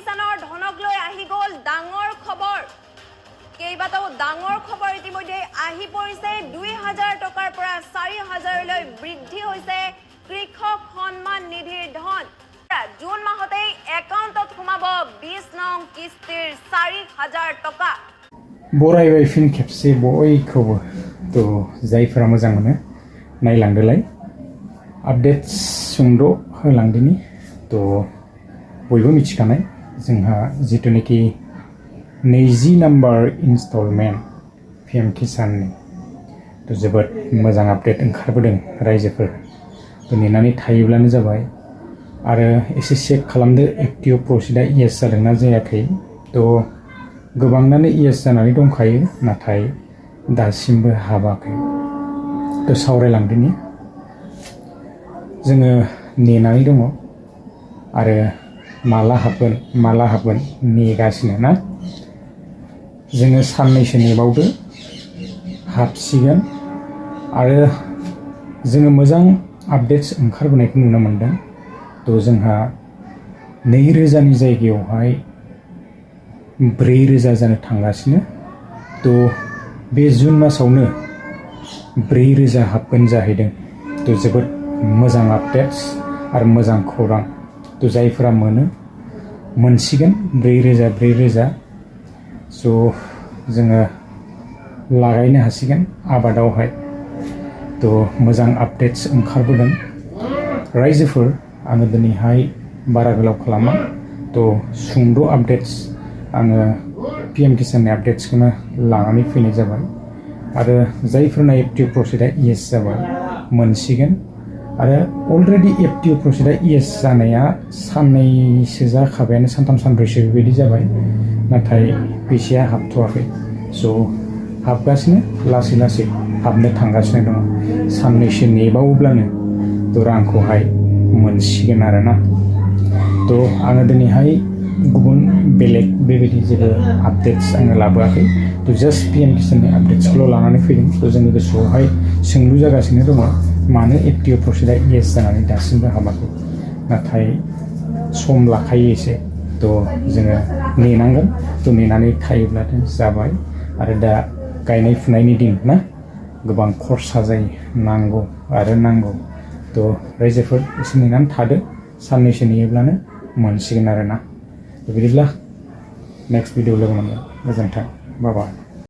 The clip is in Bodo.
কিষাণৰ ধনক লৈ আহি গ'ল ডাঙৰ খবৰ কেইবাটাও ডাঙৰ খবৰ ইতিমধ্যে আহি পৰিছে 2000 টকাৰ পৰা 4000 লৈ বৃদ্ধি হৈছে কৃষক সন্মান নিধিৰ ধন জুন মাহতে একাউণ্টত সোমাব 20 নং কিস্তিৰ 4000 টকা बरायबाय फिन खेबसे बयखौबो तो जायफोरा मोजां मोनो नायलांदोलाय आपडेट सुंद' होलांदिनि तो बयबो मिथिखानाय जोंहा जितुनिखि 20 नम्बर इनस्टलमेन्ट PM किसाननि तो जोबोद मोजां आपडेट ओंखारबोदों रायजोफोर तो नेनानै थायोब्लानो जाबाय आरो एसे चेक खालामदो एक्टिव प्रसिडा इएस जादोंना जायाखै तो गोबांनानो इएस जानानै दंखायो नाथाय दासिमबो हाबाखै तो सावरायलांदिनि जोङो नेनानै दङ आरो माला हाबगोन नेगासिनो ना जोङो साननैसो नेबावदो हाबसिगोन आरो जोङो मोजां आपडेट्स ओंखारबोनायखौ नुनो मोनदों तो जोंहा 2000 नि जायगायावहाय 4000 जानो थांगासिनो तो बे जुन मासावनो 4000 हाबगोन जाहैदों तो जोबोद मोजां आपडेट्स आरो मोजां खौरां तो जायफोरा मोनसिगोन 4000 स' जोङो लागायनो हासिगोन आबादावहाय तो मोजां आपडेट्स ओंखारबोदों रायजोफोर आङो दिनैहाय बारा गोलाव खालामा तो सुंद' आपडेट्स आङो PM किसाननि आपडेट्सखौनो लानानै फैनाय जाबाय आरो जायफोरना एक्टिव प्रसिडा इएस जाबाय मोनसिगोन आरो अलरेडि एक्टिव प्रसिडा इएस जानाया साननैसो जाखाबायानो सानथाम सानब्रैसो बेबायदि जाबाय नाथाय फैसाया हाबथ'वाखै स' हाबगासिनो लासै हाबनो थांगासिनो दङ साननैसो नेबावोब्लानो तो रांखौहाय मोनसिगोन आरोना तो आङो दिनैहाय गुबुन बेलेग बेबायदि जेबो आपडेट्स आङो लाबोआखै तो जास्ट PM किसाननि आपडेट्सखौल' लानानै फैदों तो जोंनि गोसोआवहाय सोंलु जागासिनो दङ मानो एक्टिव प्रसिडा इएस जानानै दासिमबो हाबाखै नाथाय सम लाखायो एसे तो जोङो नेनांगोन तो नेनानै थायोब्लानो जाबाय आरो दा गायनाय फुनायनि दिन ना गोबां खरसा जायो नांगौ तो रायजोफोर एसे नेनानै थादो साननैसो नेयोब्लानो मोनसिगोन आरोना बिदिब्ला नेक्स्ट भिडिअ लोगो मोनगोन गोजोन्थों बाय बाय